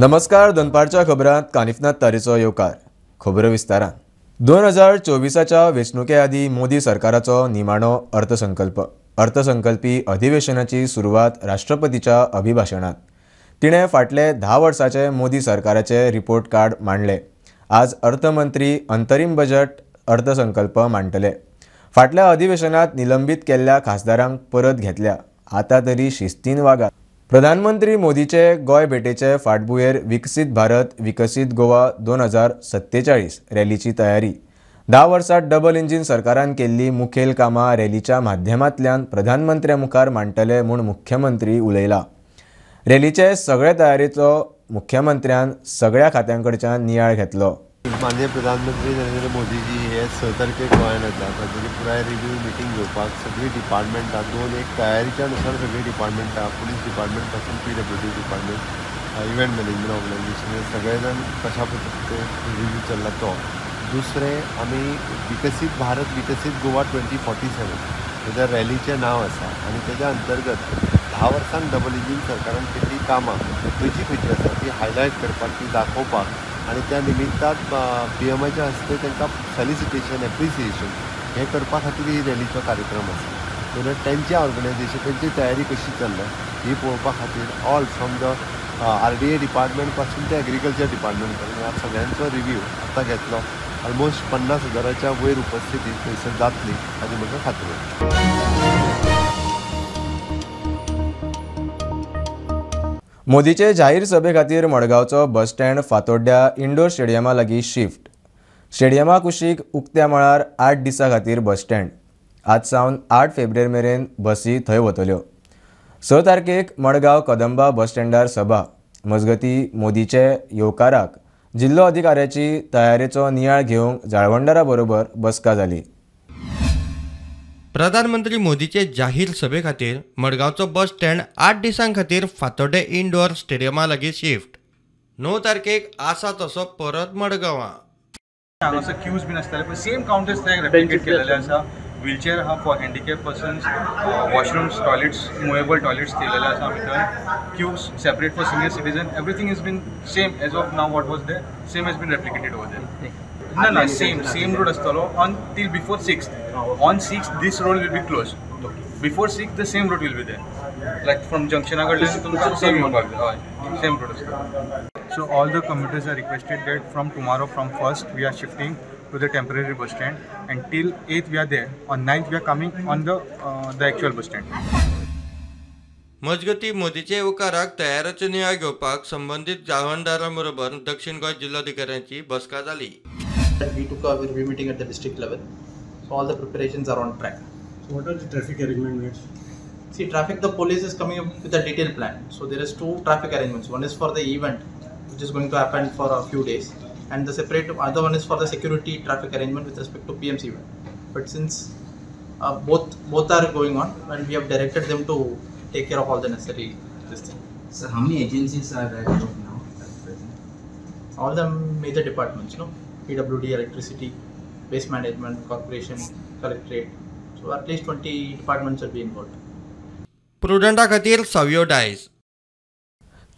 नमस्कार, दनपारच्या खबरांत कानिफनाथ तारीचो येवकार. खबरो विस्तारान. 2024च्या वेंचणुके आदीं मोदी सरकाराचो निमाणो अर्थसंकल्प. अर्थसंकल्पी अधिवेशनाची सुरवात राष्ट्रपतीच्या अभिभाशणान. तिणें फाटले 10 वर्साचे मोदी सरकाराचे रिपोर्ट कार्ड मांडले. आज अर्थमंत्री अंतरीम बजेट अर्थसंकल्प मांडटले. फाटल्या अधिवेशनात निलंबीत केल्ल्या खासदारांक परत घेतल्या. आतां तरी शिस्तीन वागात. प्रधानमंत्री मोदीचे गोंय भेटेचे फाटभुंयेर विकसीत भारत विकसीत गोवा 2047 रॅलीची तयारी. 10 वर्सात डबल इंजीन सरकारान केल्ली मुखेल कामां रॅलीच्या माध्यमांतल्यान प्रधानमंत्र्या मुखार मांडटले म्हूण मुख्यमंत्री उलयला. रॅलीचे सगळे तयारेचो मुख्यमंत्र्यान सगळ्या खात्यांकडच्यान नियाळ घेतलो. माननीय प्रधानमंत्री नरेंद्र मोदीजी हे 6 तारखेक गोंयांत येतात. ताची पुराय रिव्यू मिटींग घेवपाक सगळीं डिपार्टमेंटां 2 एक तयारीच्या नुसार सगळीं डिपार्टमेंटां, पुलीस डिपार्टमेंट पासून PWD department, event management organisation, हे सगळे जाण कशा पद्दतीन रिव्यू चल्ला तो. दुसरें, आमी विकसीत भारत विकसीत गोवा 2047 तेज्या रॅलीचें नांव आसा आनी तेज्या अंतर्गत 10 वर्सांक डबल इंजीन सरकारान केल्लीं कामां खंयची खंयची आसा ती हायलायट करपाक, ती दाखोवपाक आनी त्या निमित्तान पीएमाच्या हस्ते तांकां फेलिसिटेशन, एप्रिसिएशन हें करपा खातीर ही रॅलीचो कार्यक्रम आसा. म्हणून तेंचें ऑर्गनायझेशन, तेंची तयारी कशी चल्ल्या ही पळोवपा खातीर all from the RDA department पासून ते एग्रीकल्चर डिपार्टमेंट पर्यंत ह्या सगळ्यांचो रिव्यू आतां घेतलो. ऑलमोस्ट 50,000च्या वयर उपस्थिती थंयसर जातली हाची म्हाका खात्री आसा. मोदीचे जाहीर सभे खातीर मडगांवचो बस स्टँड फातोड्ड्या इंडोर स्टेडियमा लागीं शिफ्ट. स्टेडियमा कुशीक उक्त्या मळार 8 दिसां खातीर बस स्टँड. आज सावन 8 फेब्रुवारी मेरेन बसी थंय वतल्यो. 6 तारखेक मडगांव कदंबा बस स्टँडार सभा. मजगती मोदीचे येवकाराक जिल्लो अधिकाऱ्याची तयारेचो नियाळ घेवंक जाळवणदारा बरोबर बसका जाली. प्रधानमंत्री मोदीचे जाहीर सभे खातीर मडगांवचो बस स्टँड 8 दिसां खातीर फातोड्डें इंडोर स्टेडियमा लागीं शिफ्ट. 9 तारखेक आसा तसो परत मडगांवां. हांगासर क्यूज बीन आसताले पण सेम कावंटर्स थंय रेप्लिकेट केलेले आसा. व्हीलचेअर आहा for handicap persons, washrooms, toilets, movable toilets केलेले आसा आमी थंय. Queues separate for senior citizen, everything is been same as of now what was there, same has been replicated over there. ना ना, सेम रोड आसतलो on till before 6th. On 6th this road will be close. Before 6th the same road will be there, like from जंक्शना कडल्यान तुमकां same येवपाक जाय. हय, same road आसतलो. So all the commuters are requested that from tomorrow, from 1st we are shifting to the temporary bus stand, and till 8th we are there. On 9th we are coming on the actual bus stand. मजगती मोदीचे येवकाराक तयारेचो नियाळ घेवपाक संबंदीत जाळवणदारां बरोबर दक्षिण गोंय जिल्लोधिकाऱ्यांची बसका जाली. We took a review meeting at the district level, so all the preparations are on track. So what are the traffic arrangements? See, traffic, the police is coming up with a detailed plan. So there is 2 traffic arrangements. One is for the event, which is going to happen for a few days, and the separate other one is for the security traffic arrangement with respect to PMC event. But since both are going on, and we have directed them to take care of all the necessary this thing. So how many agencies are there as of now at present? All the major departments, no? PWD, electricity, waste management, corporation, collectorate. So at least 20 departments will be involved. प्रुडंटा खातीर सावियो डायस.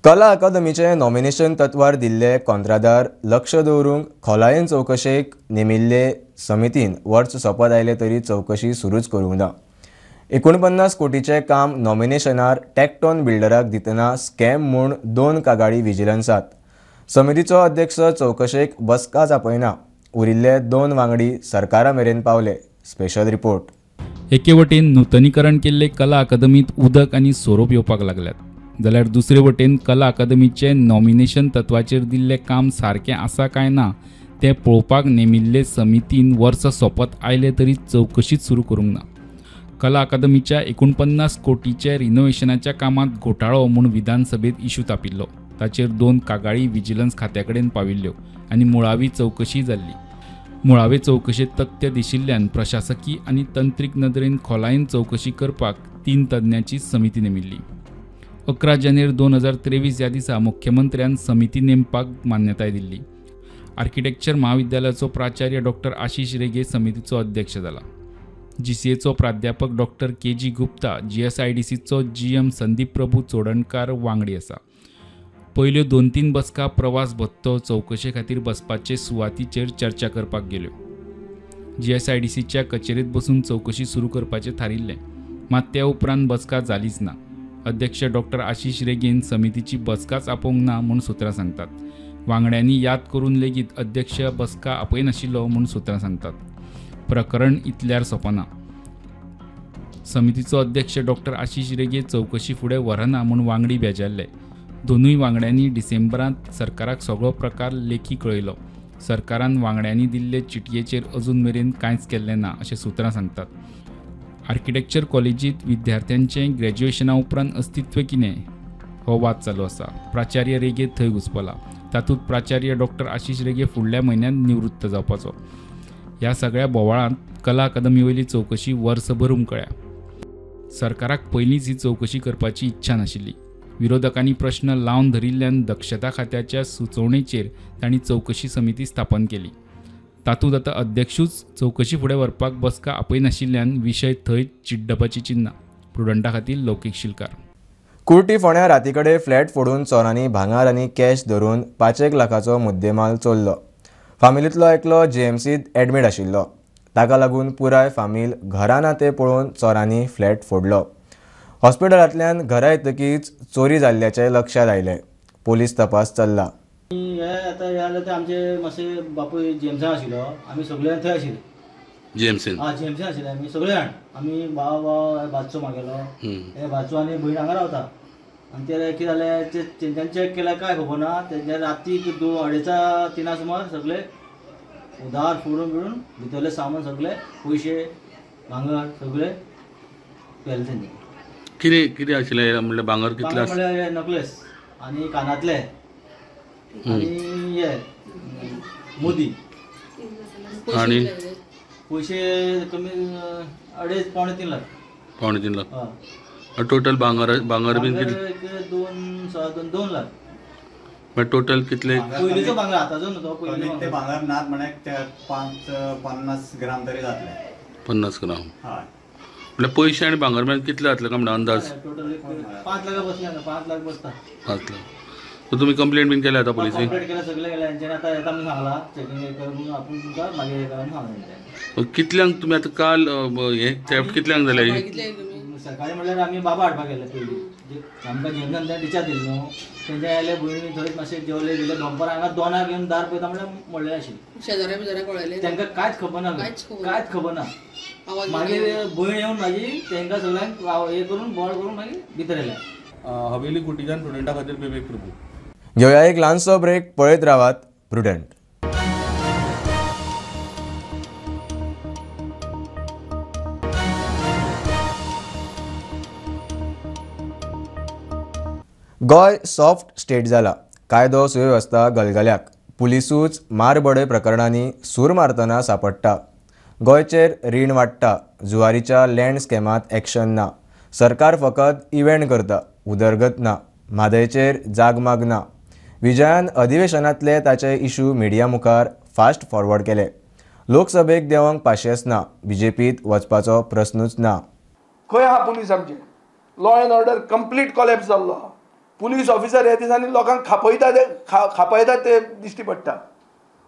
कला अकादमीचे nomination तत्वार दिल्ले कॉंत्रादार लक्ष दवरूंक खोलायेन चवकशेक नेमिल्ले समितीन वर्स सोंपत आयलें तरी चवकशी सुरूच करूंक ना. 49 कोटीचें काम नॉमिनेशनार टॅक्टॉन बिल्डराक दितना स्कॅम म्हूण 2 कागाळी विजिलन्सांत. समितीचो अध्यक्ष चवकशेक बसकाच आपयना. उरिल्ले 2 वांगडी सरकारा मेरेन पावले. Special report. एके वटेन नूतनीकरण केल्ले कला अकादमींत उदक आनी सोरोप येवपाक लागल्यात, जाल्यार दुसरे वटेन कला अकादमीचें नॉमिनेशन तत्वाचेर दिल्लें काम सारकें आसा काय ना तें पळोवपाक नेमिल्ले समितीन वर्स सोंपत आयलें तरी चवकशीच सुरू करूंक ना. कला अकादमीच्या 49 कोटीच्या रिनोव्हेशनाच्या कामांत घोटाळो म्हूण विधानसभेत इशू तापिल्लो. ताचेर 2 कागाळी विजिलन्स खात्या कडेन पाविल्ल्यो आनी मुळावी चवकशी जाल्ली. मुळावे चवकशेंत तथ्य दिशिल्ल्यान प्रशासकी आनी तंत्रीक नदरेन खोलायेन चवकशी करपाक 3 तज्ञांची समिती नेमिल्ली. 11 जानेर 2023 ह्या दिसा मुख्यमंत्र्यान समिती नेमपाक मान्यताय दिल्ली. आर्किटेक्चर म्हाविद्यालयाचो प्राचार्य डॉक्टर आशिष रेगे समितीचो अध्यक्ष जाला. जीसीएचो प्राध्यापक डॉक्टर के जी गुप्ता, जीएसआयडीसीचो जीएम संदीप प्रभू चोडणकार वांगडी आसा. पयल्यो 2-3 बसका प्रवास भत्तो चवकशे खातीर बसपाचे सुवातीचेर चर्चा करपाक गेल्यो. जीएसआयडीसीच्या कचेरेत बसून चवकशी सुरू करपाचें थारिल्लें, मात त्या उपरांत बसका जालीच ना. अध्यक्ष डॉक्टर आशिष रेगेन समितीची बसकाच आपोवंक ना म्हूण सुत्रां सांगतात. वांगड्यांनी याद करून लेगीत अध्यक्ष बसका आपयनाशिल्लो म्हूण सुत्रां सांगतात. प्रकरण इतल्यार सोंपना. समितीचो अध्यक्ष डॉक्टर आशिष रेगे चवकशी फुडें व्हरना म्हूण वांगडी बेजारले. दोनूय वांगड्यांनी डिसेंबरांत सरकाराक सगळो प्रकार लेखी कळयलो. सरकारान वांगड्यांनी दिल्ले चिटयेचेर अजून मेरेन कांयच केल्लें ना अशें सुत्रां सांगतात. आर्किटेक्चर कॉलेजींत विद्यार्थ्यांचें ग्रॅज्युएशना उपरांत अस्तित्व कितें हो वाद चालू आसा. प्राचार्य रेगे थंय घुसपला. तातूंत प्राचार्य डॉक्टर आशिष रेगे फुडल्या म्हयन्यांत निवृत्त जावपाचो. ह्या सगळ्या बोवाळांत कला अकादमी वयली चवकशी वर्सभर उमकळ्या. सरकाराक पयलींच ही चवकशी करपाची इच्छा नाशिल्ली. विरोधकांनी प्रश्न लावन धरिल्ल्यान दक्षता खात्याच्या सुचोवणेचेर तांणी चवकशी समिती स्थापन केली. तातूंत आतां अध्यक्षूच चवकशी फुडें व्हरपाक बसका आपयनाशिल्ल्यान विशय थंय चिड्डपाची चिन्नां. प्रुडंटा खातीर लौकीक शिलकार. कुर्टी फोंड्या राती कडेन फ्लॅट फोडून चोरांनी भांगर आनी कॅश धरून 5 लाखाचो मुद्देमाल चोरलो. फामिलींतलो एकलो जीएमसींत एडमीट आशिल्लो. ताका लागून पुराय फामील घरा ना तें पळोवन चोरांनी फ्लॅट फोडलो. हॉस्पिटलांतल्यान घरा येतकीच चोरी जाल्ल्याचें लक्षांत आयलें. पोलीस तपास चल्ला. हे आतां हे जालें तें आमचे मातशे बापूय जीएमसीन आशिल्लो, आमी सगळे जाण थंय आशिल्ले. जीएमसीन? आं, जीएमसीन आशिल्ले आमी सगळे जाण. आमी भाव भाव भाचो मागेलो, हे भाचो आनी भयण हांगा रावता. आनी ते कितें जालें तेंच्यांनी चॅक केल्यार कांय खबर ना. तेंच्या रातीक 2-3:30 सुमार सगळे दार फोडून बिडून भितरलें सामान सगळे पयशे भांगर सगळे व्हेलें तेंणी. कितें कितें आशिल्लें म्हणल्यार भांगर कितलें? म्हणल्यार नकलेस आनी कानांतले आनी हे मुदी आनी पयशे कमी 2.5 2.75 लाख. 2.75 लाख टोटल. भांगर भांगर बीन कितलें? 2.25 2 लाख. मागीर टोटल कितले? पयलींचो भांगर, आतांचो न्हू तो. पयलीं ते भांगर नात म्हळ्यार 50 ग्राम तरी जातले. 50 ग्राम. हय. म्हणल्यार पयशे आनी भांगर मेळून कितले जातले काय म्हणटा अंदाज? टोटल 5 लाख बसले. 5 लाख बसता. 5 लाख. तुमी कंप्लेंट बीन केल्या आतां पोलिसीक? कंप्लेंट केल्या, सगळें केल्या. तेंच्यांनी आतां येता म्हणून सांगलां. चॅकिंग करून आपूण तुमकां मागीर हें करा म्हणून सांगलां तेंच्यांनी. कितल्यांक तुमी आतां काल हें थेफ्ट कितल्यांक जालें? सकाळी म्हणल्यार आमी बाबा हाडपाक गेले पयलीं. आमकां जीएमसीन डिस्चार्ज दिलो न्हू. तेंच्या आयले भयणी थंयच मातशें जेवले बिवले. दनपार हांगा 2 येवन दार पळयता म्हणल्यार मोडलें आशिल्लें. शेजाऱ्या बिजाऱ्या कळयलें? तांकां कांयच खबर ना. कांयच खबर ना. मागीर भयण येवन म्हाजी तांकां सगळ्यांक हें करून बोवाळ करून मागीर भितर येयले. हवेली कुटीच्यान प्रुडंटा खातीर विवेक प्रभू. घेवया एक ल्हानसो ब्रेक. पळयत रावात प्रुडंट. गोंय सॉफ्ट स्टेट जाला. कायदो सुवेवस्था गलगल्याक. पुलिसूच मारबडय प्रकरणांनी सूर मारतना सापडटा. गोंयचेर रीण वाडटा. जुवारीच्या लँड स्कॅमांत एक्शन ना. सरकार फकत इव्हेंट करता, उदरगत ना. म्हादयचेर जागमाग ना. विजयान अधिवेशनांतले ताचे इशू मिडिया मुखार फास्ट फॉरवर्ड केले. लोकसभेक देंवंक पाशियेस ना. बीजेपींत वचपाचो प्रस्नूच ना. खंय आहा पुलीस आमचे? Law and order complete collapse जाल्लो आहा. पुलीस ऑफिसर ह्या दिसांनी लोकांक खापयता ते खापयतात ते दिश्टी पडटा.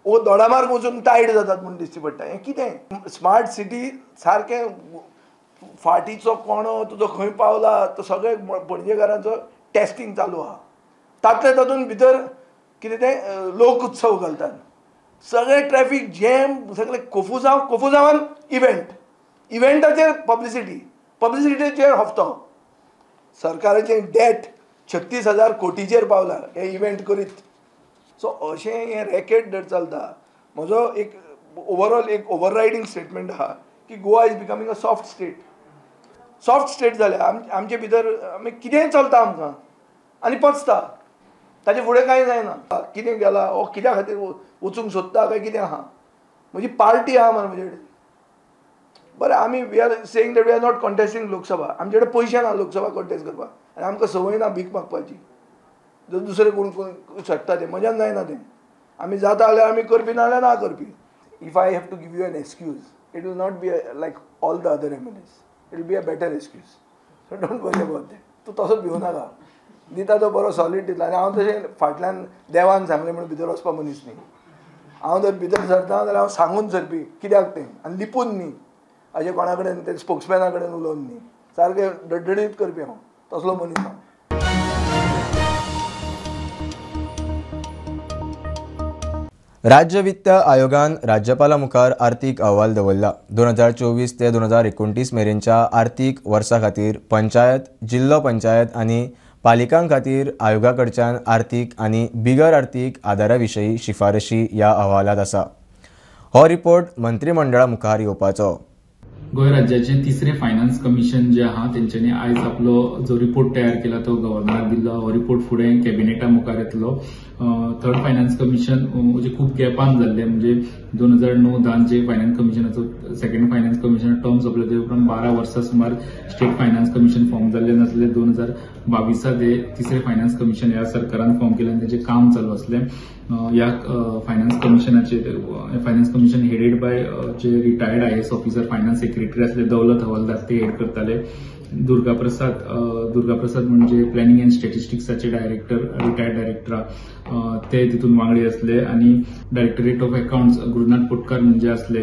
ओ दोडामार्ग वचून टायट जातात म्हूण दिश्टी पडटा. हें कितें स्मार्ट सिटी सारकें फाटीचो कोणो तुजो खंय पावला तो सगळे पणजेकारांचो टेस्टिंग चालू आहा. तातले तातूंत भितर कितें तें लोक उत्सव घालतात. सगळे ट्रॅफिक जॅम, सगळे कोफुजांव, कोफुजांवान इव्हेंट, इव्हेंटाचेर पब्लिसिटी, पब्लिसिटीचेर हप्तो. सरकाराचें डेट 36,000 कोटीचेर पावला हे इव्हेंट करीत. सो अशें हें रॅकेट जर चलता. म्हजो एक ओवरऑल एक ओवररायडींग स्टेटमेंट आहा की Goa is becoming a soft state. Soft state जाल्या आमचे भितर आमी कितेंय चलता आमकां आनी पचता. ताचे फुडें कांय जायना. कितें गेला हो कित्या खातीर वचूंक सोदता काय कितें आहा. म्हजी पार्टी आहा मरे म्हजे कडेन. बरें, आमी we are saying that we are not contesting Lok Sabha. आमचे कडेन पयशे ना लोकसभा कॉन्टेस्ट करपाक आनी आमकां संवय ना भीक मागपाची. जर दुसरे कोण कोण शकता तें म्हज्यान जायना तें. आमी जाता जाल्यार आमी करपी, ना जाल्यार ना करपी. If I have to give you an excuse, it will not be like all the other MLAs. It will be a better excuse. So don't worry about that. तूं तसो भिवू नाका. दिता तो बरो सॉलीड दितलो. आनी हांव तशें फाटल्यान देवान सांगलें म्हणून भितर वचपा मनीस न्ही. हांव जर भितर सरता जाल्यार हांव सांगून सरपी कित्याक तें, आनी लिपून न्ही, अशें कोणा कडेन ते स्पोक्समॅना कडेन उलोवन न्ही, सारकें डडडीत करपी हांव, तसलो मनीस हांव. राज्य वित्त आयोगान राज्यपाला मुखार आर्थिक अहवाल दवरला. 2024 ते 2029 मेरेनच्या आर्थिक वर्सा खातीर पंचायत, जिल्लो पंचायत आनी पालिकां खातीर आयोगा कडच्यान आर्थिक आनी बिगर आर्थिक आदारा विशीं शिफारशी ह्या अहवालांत आसा. हो रिपोर्ट मंत्रिमंडळा मुखार येवपाचो. गोंय राज्याचे तिसरे फायनान्स कमिशन जे आहा तेंच्यांनी आयज आपलो जो रिपोर्ट तयार केला तो गव्हर्नराक दिल्लो. हो रिपोर्ट फुडें कॅबिनेटा मुखार येतलो. थर्ड फायनान्स कमिशन म्हणजे खूब गॅपान जाल्ले, म्हणजे 2009-10 जे फायनान्स कमिशनाचो सेकंड फायनान्स कमिशन टर्म सोंपले ते उपरांत 12 वर्सां सुमार स्टेट फायनान्स कमिशन फॉर्म जाल्ले नासले. 2022 ते तिसरे फायनान्स कमिशन ह्या सरकारान फॉर्म केलें आनी तेचें काम चालू आसलें. ह्या फायनान्स कमिशनाचेर फायनान्स कमिशन हेडेड बाय जे retired IAS officer finance secretary आसले दौलत हवालदार ते हेड करताले. दुर्गाप्रसाद म्हणजे प्लॅनिंग अँड स्टॅटिस्टिक्साचे डायरेक्टर, रिटायर्ड डायरेक्टर, ते तितून वांगडी आसले. आनी directorate of accounts Gurunath Kotkar म्हणजे आसले.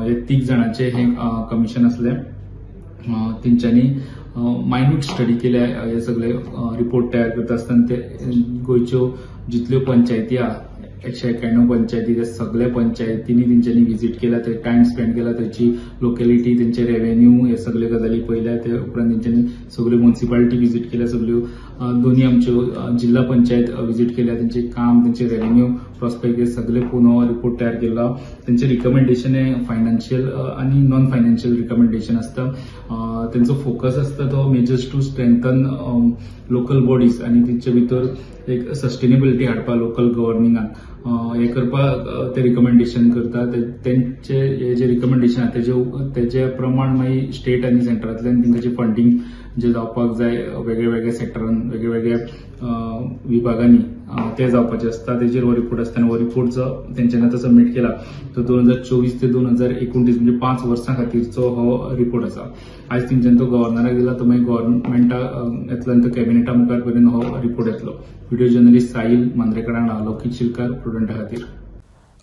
हे 3 जाणांचे हे कमिशन आसले. तेंच्यांनी मायन्यूट स्टडी केल्या. हे सगळे रिपोर्ट तयार करता आसतना ते गोंयच्यो जितल्यो पंचायती आहा 191 पंचायती, त्या सगळ्या पंचायतींनी तेंच्यांनी विजीट केला, थंय टायम स्पेंड केला, थंयची लोकेलिटी, तेंचे रेव्हेन्यू हे सगळे गजाली पळयल्या. ते उपरांत तेंच्यांनी सगळ्यो म्युनिसिपालिटी विजीट केल्या, सगळ्यो दोन्ही आमच्यो जिल्हा पंचायत विजीट केल्या, तेंचे काम, तेंचे रेव्हेन्यू प्रोस्पेक्ट हे सगळे पळोवन रिपोर्ट तयार केला. तेंचे रिकमेंडेशन हे फायनान्शियल आनी नॉन फायनान्शियल रिकमेंडेशन आसता. तेंचो फोकस आसता तो measures to strengthen local bodies आनी तेंचे भितर एक सस्टेनेबिलिटी हाडपा लोकल गव्हर्निंगान हे करपाक ते रिकमेंडेशन करता. तेंचे हे जे रिकमेंडेशन आहा तेजे प्रमाण मागीर स्टेट आनी सेंटरांतल्यान तेंचे फंडींग जे जावपाक जाय वेगळे वेगळे सेक्टरान, वेगळे वेगळे विभागांनी ते जावपाचे आसता. तेजेर हो रिपोर्ट आसता आनी हो रिपोर्ट जो तेंच्यांनी आतां सबमीट केला तो 2024 ते 2029 म्हणजे 5 वर्सां खातीरचो हो रिपोर्ट आसा. आयज तेंच्यांनी तो गव्हर्नराक दिला, तो मागीर गव्हर्नमेंटा येतलो आनी तो कॅबिनेटा मुखार पर्यंत हो रिपोर्ट येतलो. व्हिडिओ जर्नलिस्ट साहिल मांद्रेकरान, लौकीक शिलकार, प्रुडंटा खातीर.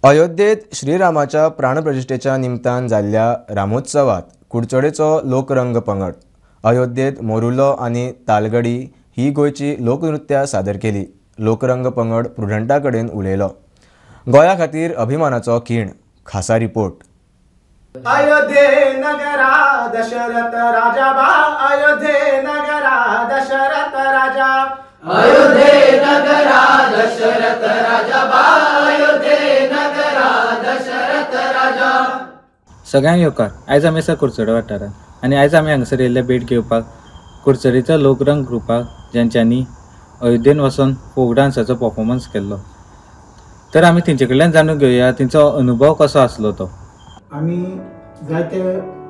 अयोध्येत श्रीरामाच्या प्राणप्रतिश्ठेच्या निमतान जाल्ल्या रामोत्सवात कुडचडेचो लोकरंग पंगड अयोध्येत मोरुलो आनी तालगडी ही गोंयची लोकनृत्यां सादर केली. लोकरंग पंगड प्रुडंटा कडेन उलयलो. गोंया खातीर अभिमानाचो खीण. खासा रिपोर्ट. अयोध्ये नगरा दशरथ राजा बा, अयोध्ये नगरा दशरथ राजा, अयोध्ये नगरा दशरथ राजा बा, अयोध्ये नगरा दशरथ राजा. सगळ्यांक येवकार. आयज आमी आसा कुडचडे वाठारांत आनी आयज आमी हांगासर येयल्ले भेट घेवपाक कुडचडेच्या लोकरंग ग्रुपाक, ज्यांच्यांनी अयोध्येन वचून फोक डान्साचो परफॉर्मन्स केल्लो. तर आमी तेंचे कडल्यान जाणून घेवया तेंचो अनुभव कसो आसलो तो. आमी जायते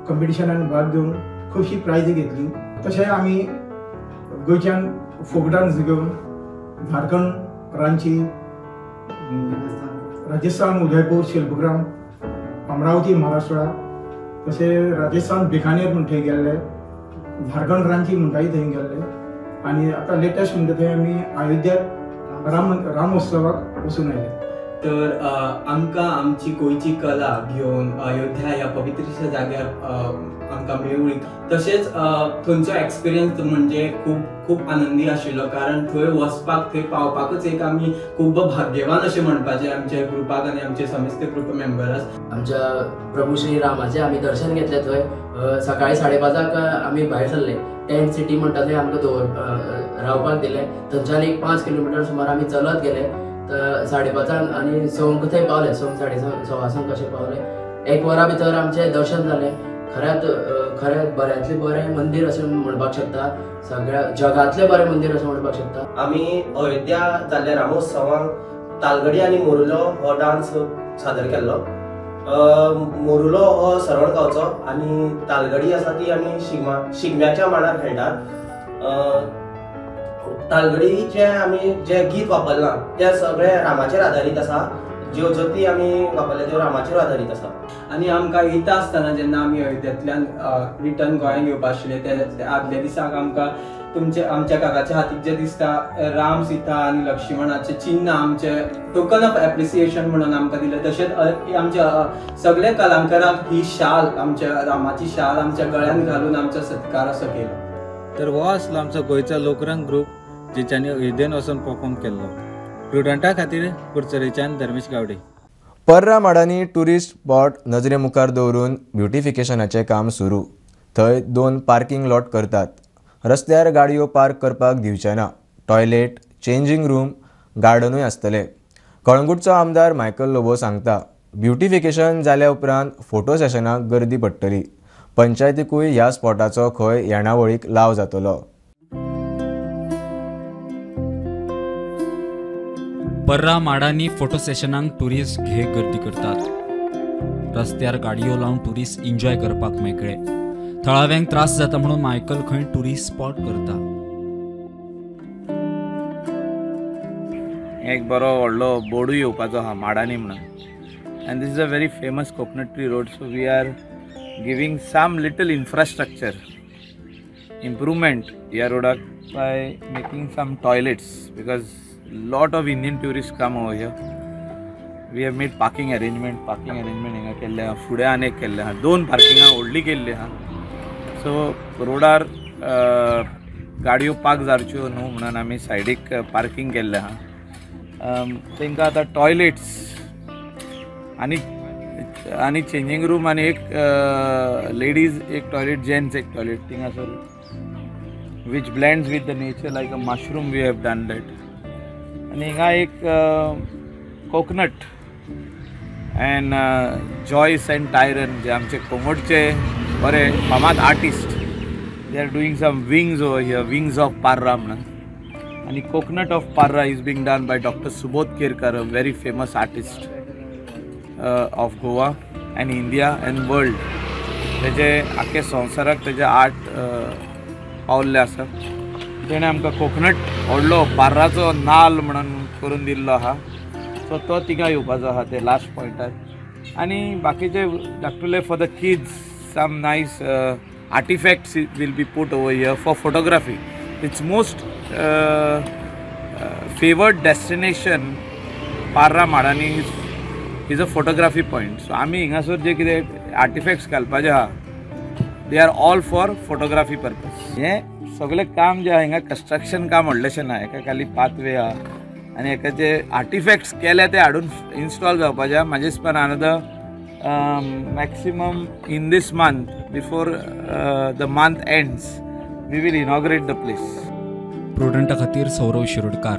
कंपिटिशनान भाग घेवन खुबशी प्रायज घेतली. तशें आमी गोंयच्यान फोक डान्स घेवन झारखंड, रांची, राजस्थान, उदयपूर, शिल्पग्राम, अमरावती, महाराष्ट्रा, तशें राजस्थान बिकानेर म्हण थंय गेल्ले, झारखंड रांची म्हणटाय थंय गेल्ले आनी आतां लेटस्ट म्हणटा थंय आमी अयोध्याक रामोत्सवाक वचून आयले. तर आमकां आमची गोंयची कला घेवन अयोध्या ह्या पवित्रशा जाग्यार आमकां मेळ्ळी. तशेंच थंयचो एक्सपिरियन्स म्हणजे खूब खूब आनंदी आशिल्लो, कारण थंय वचपाक, थंय पावपाकच एक आमी खूब भाग्यवान अशें म्हणपाचें आमच्या ग्रुपाक आनी आमचे समेस्त ग्रुप मेंबर्स. आमच्या प्रभू श्री रामाचें आमी दर्शन घेतलें थंय. सकाळी 5:30 आमी भायर सरले. टेंट सिटी म्हणटा थंय आमकां रावपाक दिलें. थंयच्यान एक 5 किलोमिटर सुमार आमी चलत गेले. तर 5:30 आनी 6 थंय पावले. 6, 6:30, 6:15 कशें पावले. 1 वरा भितर आमचें दर्शन जालें. खऱ्यात खरें बऱ्यांतलें बरें मंदीर अशें म्हणपाक शकता, सगळ्या जगांतलें बरें मंदीर अशें म्हणपाक शकता. आमी अयोध्या जाल्ल्या रामोत्सवाक तालगडी आनी मोरुलो हो डान्स सादर केल्लो. मोरुलो हो सरवण गांवचो आनी तालगडी आसा ती आमी शिगम्याच्या मांडार खेळटात. तालगडीचे आमी जे गीत वापरलां ते सगळे रामाचेर आदारीत आसा. ज्यो जती आमी वापरल्या त्यो रामाचेर आदारीत आसा. आनी आमकां येता आसतना जेन्ना आमी अयोध्येंतल्यान रिटर्न गोंयांत येवपा आशिल्ले ते आदल्या दिसाक आमकां तुमचे आमच्या काकाच्या हातीक जे दिसता राम, सीता आनी लक्ष्मणाचे चिन्ह आमचे टोकन ऑफ एप्रिसिएशन म्हणून आमकां दिलें. तशेंच आमच्या सगळ्या कलाकारांक ही शाल, आमच्या रामाची शाल आमच्या गळ्यान घालून आमचो सत्कार असो केलो. तर हो आसलो आमचो गोंयचो लोकरंग ग्रुप जेच्यांनी अयोध्येन वचून परफॉर्म केल्लो. प्रुडंटा खातीर कुडचडेच्यान धर्मेश गावडे. पर्रा माडांनी ट्युरिस्ट स्पॉट नजरे मुखार दवरून ब्युटिफिकेशनाचें काम सुरू. थंय 2 पार्किंग लॉट करतात. रस्त्यार गाडयो पार्क करपाक दिवचे ना. टॉयलेट, चेंजींग रूम, गार्डनूय आसतले. कळंगूटचो आमदार मायकल लोबो सांगता, ब्युटिफिकेशन जाल्या उपरांत फोटो सेशनाक गर्दी पडटली. पंचायतीकूय ह्या स्पॉटाचो खंय येणावळीक लाव जातलो. पर्रा माडांनी फोटो सेशनांक ट्युरिस्ट घे गर्दी करतात. रस्त्यार गाडयो लावन ट्युरिस्ट एन्जॉय करपाक मेकळे. थळाव्यांक त्रास जाता म्हणून मायकल खंय ट्युरिस्ट स्पॉट करता. एक बरो व्हडलो बोर्डूय येवपाचो आहा माडांनी म्हणून. And this is a very famous coconut tree road. So we are giving some little infrastructure improvement ह्या रोडाक by making some toilets because lot of Indian tourists come over here. We have made parking arrangement. Parking arrangement हिंगा केल्ले आहा, फुडें आनी एक केल्ले आहा, 2 पार्किंगां व्हडली केल्ली आहा. सो रोडार गाडयो पार्क जावच्यो न्हू म्हणून आमी सायडीक पार्किंग केल्लें आहा. तांकां आतां टॉयलेट्स आनी आनी चेंजींग रूम आनी एक लेडीज एक टॉयलेट, जेंट्स एक toilet थिंगासर, which blends with the nature like a mushroom. We have done that. आनी हिंगा एक coconut and Joyce and Tyron जे आमचे कोंगोटचे बरे फामाद artist, they are doing some wings over here, wings of Parra म्हणून. आनी coconut of Parra is being done by doctor Subodh Kerkar, a very famous artist of Goa and India and world. तेजे आख्खे संवसाराक तेजे art पावल्ले आसा. तेणें आमकां coconut व्हडलो पार्राचो नाल म्हणून करून दिल्लो आहा. सो तो तिंगा येवपाचो आहा ते लास्ट पॉयंटार. आनी बाकीचे धाकटुले for the kids some nice artifacts will be put over here for photography. It's most favoured destination Parra माडांनी is a photography point. So आमी हिंगासर जे कितें आर्टिफॅक्ट्स घालपाचे आहा they are all for photography purpose. हें सगळें काम जें आहा हिंगा कन्स्ट्रक्शन काम व्हडलेशें ना. एका खाली पाथवे आहा आनी एकाचे आर्टिफॅक्ट्स केल्या ते हाडून इन्स्टॉल जावपाचे आहा. म्हाजे दिसपान another maximum in this month before the month ends we will inaugurate the place. प्रुडंटा खातीर सौरव शिरोडकार.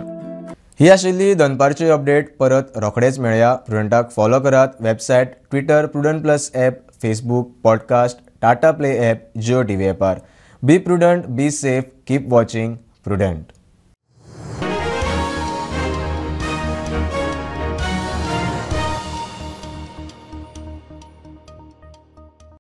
ही आशिल्ली दनपारची अपडेट. परत रोखडेच मेळया. प्रुडंटाक फॉलो करात. Website, Twitter, Prudent plus app, Facebook, podcast, Tata play app, Jio TV ॲपार. Be prudent, be safe, keep watching Prudent.